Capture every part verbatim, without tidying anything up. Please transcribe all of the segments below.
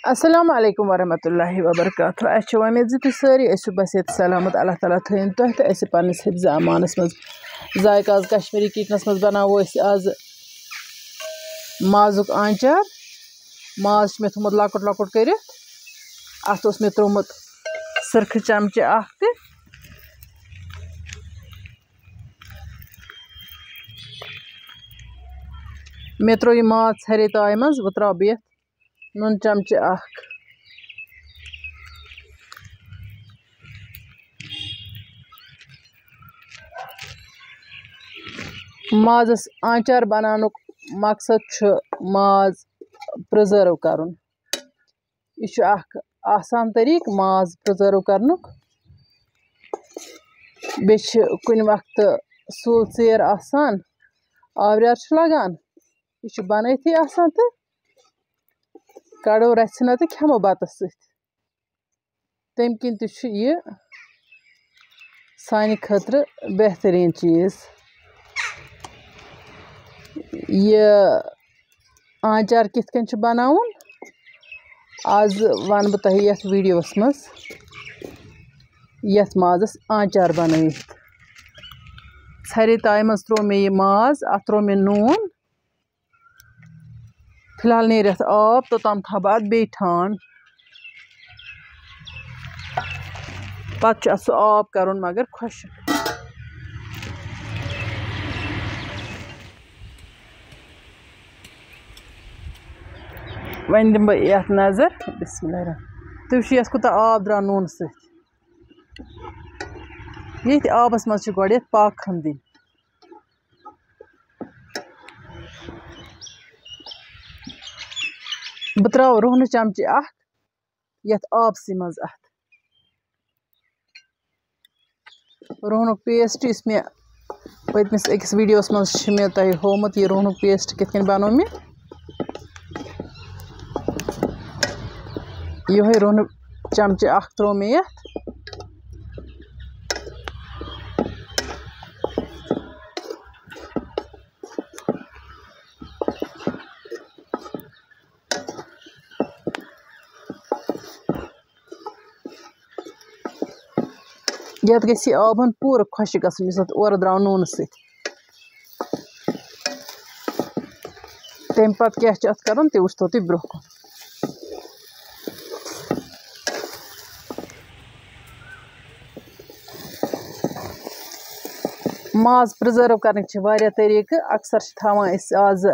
السلام علیکم ورحمۃ اللہ وبرکاتہ۔ اَسہِ چھِ وۄمید زِ تُہۍ سٲری ٲسِو بصحت سلامت۔ اللہ تعالیٰ تھٲیِن تۄہہِ تہٕ اَسہِ پنٛنِس حفظ امانَس منٛز۔ ذائقہ آز کشمیٖری کِچنَس منٛز بَناوو أسۍ آز مازُک آنچار۔ ماز چھُ مےٚ تھوٚمُت لۄکُٹ لۄکُٹ کٔرِتھ۔ اَتھ اوس مےٚ ترٛوومُت سٕرکھٕ چمچہٕ اَکھ تہِ۔ مےٚ ترٛوو یہِ ماز ژھرے تایہِ منٛز، وۄنۍ ترٛاوٕ بہٕ یَتھ نُن چمچہٕ اَکھ۔ مازَس آنچار بَناونُک مقصد چھُ ماز پرٛزٲرٕو کَرُن۔ یہِ چھُ اَکھ آسان طریٖقہٕ ماز پرٛزٲرٕو کَرنُک۔ بیٚیہِ چھِ کُنہِ وقتہٕ سُل ژیر آسان، آوریر چھُ لَگان، یہِ چھُ بَنٲیتھٕے آسان تہٕ کَڑو رَژھِ نہ تہٕ کھٮ۪مو بَتَس سۭتۍ۔ تَمہِ کِنۍ تہِ چھُ یہِ سانہِ خٲطرٕ بہتریٖن چیٖز۔ یہِ آنچار کِتھ کٔنۍ چھُ بَناوُن، آز وَنہٕ بہٕ تۄہہِ یَتھ ویٖڈیوَس منٛز، یَتھ مازَس آنچار بَنٲیِتھ۔ ژھرے تایہِ منٛز ترٛوو مےٚ یہِ ماز، اَتھ ترٛوو مےٚ نوٗن، فی الحال نیرِ اَتھ آب، توٚتام تھاوٕ بہٕ اَتھ بیٚیہِ ٹھانٛڈ۔ پَتہٕ چھُ اَتھ سُہ آب کَرُن مگر خۄشٕک۔ وۄنۍ دِمہٕ بہٕ یَتھ نظر۔ بسم اللہ الرحمن۔ تُہۍ وٕچھِو یَتھ کوٗتاہ آب درٛاو نوٗنہٕ سۭتۍ۔ ییٚتھۍ آبَس منٛز چھِ گۄڈٕ یَتھ پاکہٕ خٔنٛڈ دِنۍ۔ بہٕ ترٛاوٕ رُہنہٕ چمچہٕ اَکھ یَتھ آبسٕے منٛز اَتھ۔ رُہنُک پیسٹ یُس مےٚ پٔتمِس أکِس ویٖڈیوَس منٛز چھِ مےٚ تۄہہِ ہوومُت، یہِ رُہنُک پیسٹ کِتھ کٔنۍ بَنوو مےٚ۔ یِہوٚے رُہنُک چمچہٕ اَکھ ترٛوو مےٚ یَتھ۔ یَتھ گژھِ یہِ آب ہن پوٗرٕ خۄشٕک گژھُن، یُس اَتھ اورٕ درٛاو نوٗنہٕ سۭتۍ۔ تَمہِ پَتہٕ کیٛاہ چھُ اَتھ کَرُن، تہِ وٕچھتو تُہۍ برٛونٛہہ کُن۔ ماز پرٛزٲرٕو کَرنٕکۍ چھِ واریاہ طریٖقہٕ۔ اَکثر چھِ تھاوان أسۍ آزٕ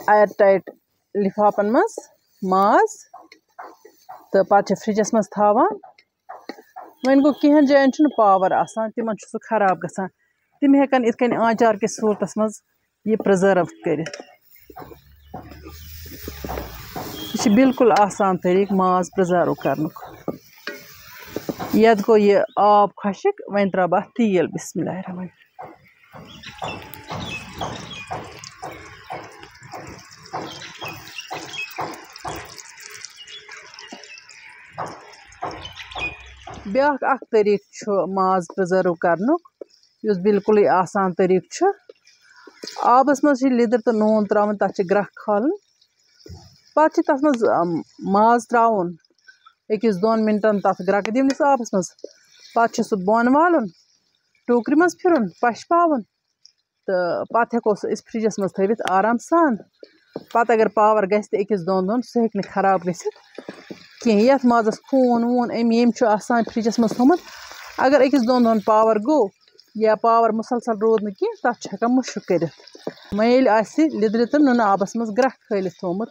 اَیَر ٹایٹ لِفافَن منٛز ماز تہٕ پَتہٕ چھِ فرٛجَس منٛز تھاوان۔ وۄنۍ گوٚو، کینٛہَن جایَن چھُنہٕ پاوَر آسان، تِمَن چھُ سُہ خراب گژھان۔ تِم ہٮ۪کَن یِتھ کٔنۍ آنچار کِس صوٗرتَس منٛز یہِ پرٛزٲرٕو کٔرِتھ۔ یہِ چھِ بالکل آسان طریٖقہٕ ماز پرٛزٲرٕو کَرنُک۔ یَتھ گوٚو یہِ آب خۄشٕک، وۄنۍ ترٛاوٕ بہٕ اَتھ تیٖل۔ بسم اللہ الرحمن الرحیم۔ بیٛاکھ اَکھ طریٖقہٕ چھُ ماز پرٛزٲرٕو کَرنُک، یُس بالکلٕے آسان طریٖقہٕ چھُ۔ آبَس منٛز چھِ لیٚدٕر تہٕ نوٗن ترٛاوُن، تَتھ چھِ گرٛٮ۪کھ کھالٕنۍ۔ پَتہٕ چھِ تَتھ منٛز، اَم، ماز ترٛاوُن، أکِس دۄن مِنٹَن تَتھ گرٛٮ۪کہٕ دِونِس آبَس منٛز۔ پَتہٕ چھُ سُہ بۄن والُن، ٹوٗکرِ منٛز پھِرُن، پَشپاوُن، تہٕ پَتہٕ ہٮ۪کو سُہ أسۍ فرٛجَس منٛز تھٲوِتھ آرام سان۔ پَتہٕ اگر پاوَر گژھِ تہِ أکِس دۄن دۄہَن، سُہ ہیٚکہِ نہٕ خراب گٔژھِتھ کینٛہہ۔ یَتھ مازَس خوٗن ووٗن أمۍ ییٚمۍ چھُ آسان فرٛجَس منٛز تھوٚمُت، اگر أکِس دۄن دۄہَن پاوَر گوٚو یا پاوَر مُسلسل روٗد نہٕ کینٛہہ، تَتھ چھُ ہٮ۪کان مُشُک کٔرِتھ۔ وۄنۍ ییٚلہِ آسہِ لیٚدرِ تہٕ نُنہٕ آبَس منٛز گرٛٮ۪کھ کھٲلِتھ تھوٚومُت،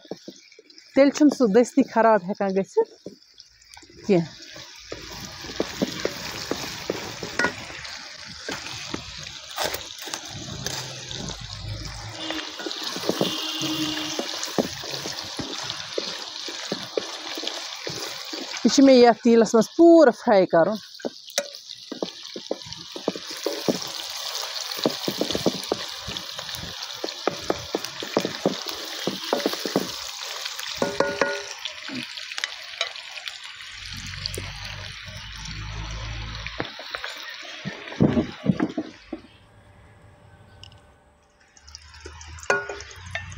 تیٚلہِ چھُنہٕ سُہ دٔستی خراب ہٮ۪کان گٔژھِتھ کینٛہہ۔ یہِ چھُ مےٚ یَتھ تیٖلَس منٛز پوٗرٕ fry کَرُن۔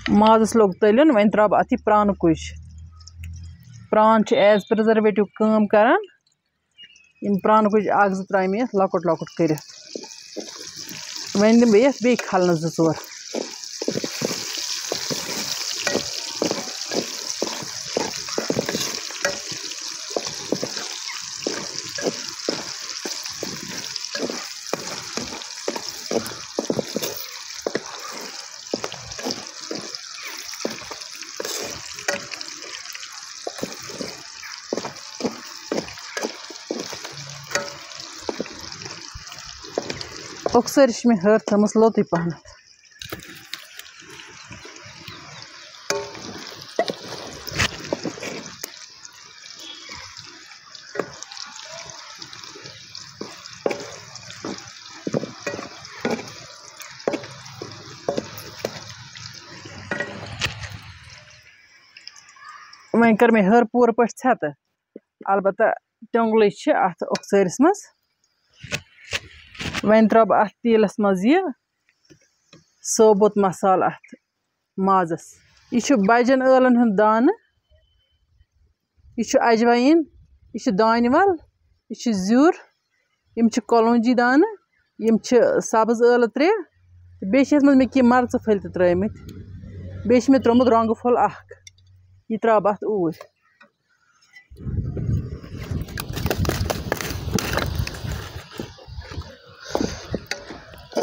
مازَس لوٚگ تٔلیُن، وۄنۍ ترٛاوٕ بہٕ اَتھ یہِ پرٛانہٕ کُج۔ پرٛان چھِ as preservative کٲم کران۔ یِم پرٛانہٕ کُج اکھ زٕ ترٛایہِ مےٚ یَتھ لۄکُٹ لۄکُٹ کٔرِتھ۔ وۄنۍ دِمہٕ بہٕ یَتھ بیٚیہِ کھلنہٕ زٕ ژور۔ اوٚکسٲرۍ چھِ مےٚ ہٲر تھٲمٕژ لوٚتُے پَہنَتھ۔ وۄنۍ کٔر مےٚ ہٲر پوٗرٕ پٲٹھۍ ژھٮ۪تہٕ۔ البتہ تیوٚنٛگلٕے چھِ اَتھ اوٚکسٲرِس منٛز۔ وۄنۍ ترٛاوٕ بہٕ اَتھ تیٖلَس منٛز یہِ ثوبوٗت مصالہٕ اَتھ مازَس۔ یہِ چھُ بَجَن ٲلَن ہُنٛد دانہٕ، یہِ چھُ اَجوایِن، یہِ چھُ دانہِ وَل، یہِ چھُ زیُر، یِم چھِ کۄلونٛجی دانہٕ، یِم چھِ سَبٕز ٲلہٕ ترٛےٚ، تہٕ بیٚیہِ چھِ یَتھ منٛز مےٚ کینٛہہ مَرژٕ پھٔلۍ تہِ ترٛٲومٕتۍ۔ بیٚیہِ چھِ مےٚ ترٛوومُت رۄنٛگہٕ پھوٚل اَکھ، یہِ ترٛاوٕ بہٕ اَتھ اوٗرۍ۔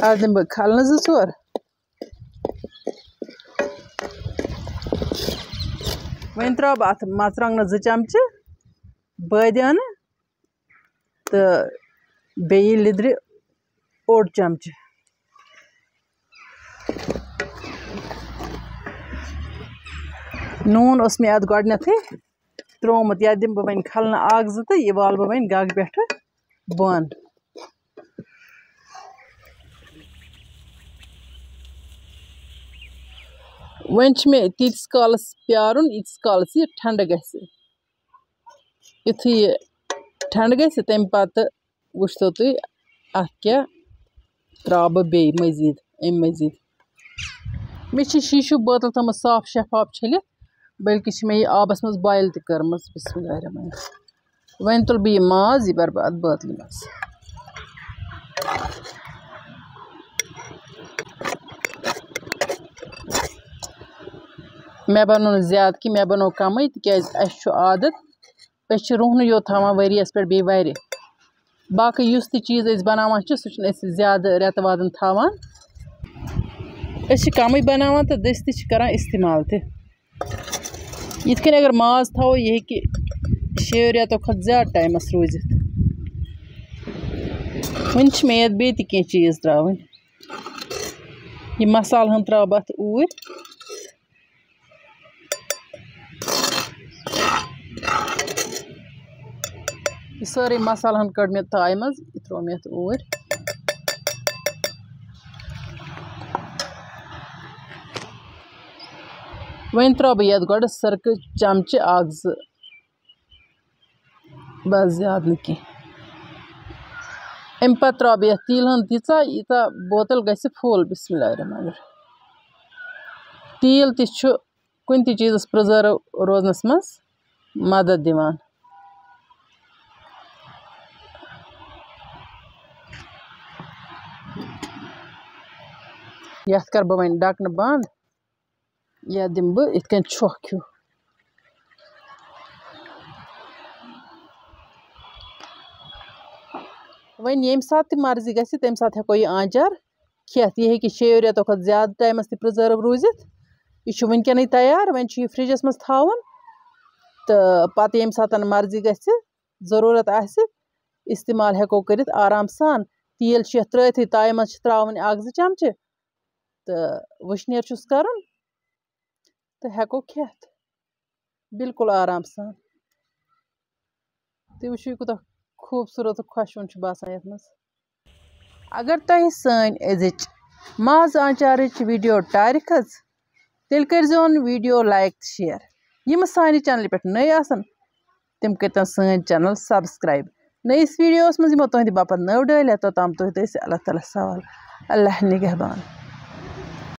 اَتھ دِمہٕ بہٕ کھلنہٕ زٕ ژور۔ وۄنۍ ترٛاوٕ بہٕ اَتھ مَرژٕوانٛگنَس زٕ چمچہٕ، بٲدیانہٕ تہٕ بیٚیہِ لیٚدرِ اوٚڑ چمچہٕ۔ نوٗن اوس مےٚ اَتھ گۄڈٕنٮ۪تھٕے ترٛوومُت۔ یَتھ دِمہٕ بہٕ وۄنۍ کھلنہٕ اَکھ زٕ تہٕ یہِ والہٕ بہٕ وۄنۍ گَگہٕ پٮ۪ٹھٕ بۄن۔ وۄنۍ چھِ مےٚ تیٖتِس کالَس پیٛارُن، ییٖتِس کالَس یہِ ٹھنٛڈٕ گژھِ۔ یُتھُے یہِ ٹھنٛڈٕ گژھِ، تَمہِ پَتہٕ وٕچھتو تُہۍ اَتھ کیٛاہ ترٛاوٕ بہٕ بیٚیہِ مٔزیٖد، اَمہِ مٔزیٖد۔ مےٚ چھِ شیٖشوٗ بٲتٕل تھٲومٕژ صاف شفاف چھٔلِتھ، بلکہِ چھِ مےٚ یہِ آبَس منٛز boil تہِ کٔرمٕژ۔ بسم اللہ الرحمن الرحیم۔ وۄنۍ تُلہٕ بہٕ یہِ ماز، یہِ بَرٕ بہٕ اَتھ بٲتلہِ منٛز۔ مےٚ بَنوو نہٕ زیادٕ کینٛہہ، مےٚ بَنوو کَمٕے، تِکیٛازِ اَسہِ چھُ عادت، أسۍ چھِ رُہنہٕ یوت تھاوان ؤریَس پٮ۪ٹھ بیٚیہِ وَرِ۔ باقٕے یُس تہِ چیٖز أسۍ بَناوان چھِ، سُہ چھِنہٕ أسۍ زیادٕ رٮ۪تہٕ وادَن تھاوان۔ أسۍ چھِ کَمٕے بَناوان تہٕ دٔسۍ تہِ چھِ کَران استعمال تہِ۔ یِتھ کٔنۍ اگر ماز تھاوو، یہِ ہیٚکہِ شیٚیو رٮ۪تو کھۄتہٕ زیادٕ ٹایمَس روٗزِتھ۔ وۄنۍ چھِ مےٚ یَتھ بیٚیہِ تہِ کینٛہہ چیٖز ترٛاوٕنۍ۔ یہِ مصالہٕ ہن ترٛاوٕ بہٕ اَتھ اوٗرۍ۔ یہِ سٲرٕے مصالہٕ ہن کٔڑ مےٚ تایہِ منٛز، یہِ ترٛوو مےٚ اَتھ اوٗرۍ۔ وۄنۍ ترٛاوٕ بہٕ یَتھ گۄڈٕ سِرکہٕ چمچہٕ اکھ زٕ، بس زیادٕ نہٕ کینٛہہ۔ اَمہِ پتہٕ ترٛاوٕ بہٕ یَتھ تیٖلہٕ ہن تیٖژاہ، ییٖژاہ بوتل گژھِ full۔ بسم اللہ الرحمن الرحیم۔ تیٖل تہِ چھُ کُنہِ تہِ چیٖزَس preserve روزنَس منٛز مدد دِوان۔ یَتھ کَرٕ بہٕ وۄنۍ ڈَکھنہٕ بنٛد، یَتھ دِمہٕ بہٕ یِتھ کٔنۍ چھۄکھ ہیوٗ۔ وۄنۍ ییٚمہِ ساتہٕ تہِ مرضی گژھِ، تَمہِ ساتہٕ ہٮ۪کو یہِ آنٛچار کھٮ۪تھ۔ یہِ ہیٚکہِ شیٚیو رٮ۪تو کھۄتہٕ زیادٕ ٹایمَس تہِ preserve روٗزِتھ۔ یہِ چھُ وٕنکٮ۪نٕے تیار، وۄنۍ چھُ یہِ فرجَس منٛز تھاوُن تہٕ پَتہٕ ییٚمہِ ساتہٕ مرضی گژھِ، ضروٗرت آسہِ، استعمال ہٮ۪کو کٔرِتھ آرام سان۔ تیٖل چھُ یَتھ ترٛٲوتھٕے، تایہِ منٛز چھِ ترٛاوٕنۍ اَکھ زٕ چمچہٕ تہٕ وٕشنیر چھُس کَرُن تہٕ ہٮ۪کو کھٮ۪تھ بالکل آرام سان۔ تُہۍ وٕچھِو، یہِ کوٗتاہ خوٗبصوٗرت تہٕ خۄشوُن چھُ باسان یَتھ منٛز۔ اگر تۄہہِ سٲنۍ أزِچ ماز آنٛچارٕچ video ٹارِ کھٔژ، تیٚلہِ کٔرۍزیون video like تہٕ share۔ یِم سانہِ channelہِ پٮ۪ٹھ نٔے آسَن، تِم کٔرۍتَن سٲنۍ channel subscribe۔ نٔیِس videoوَس منٛز یِمو تُہٕنٛدِ باپتھ نٔو ڈٲلۍ ہٮ۪تھ، توٚتام تُہۍ تہٕ أسۍ اللہ تعالیٰ سوال۔ اللہ نگہبان۔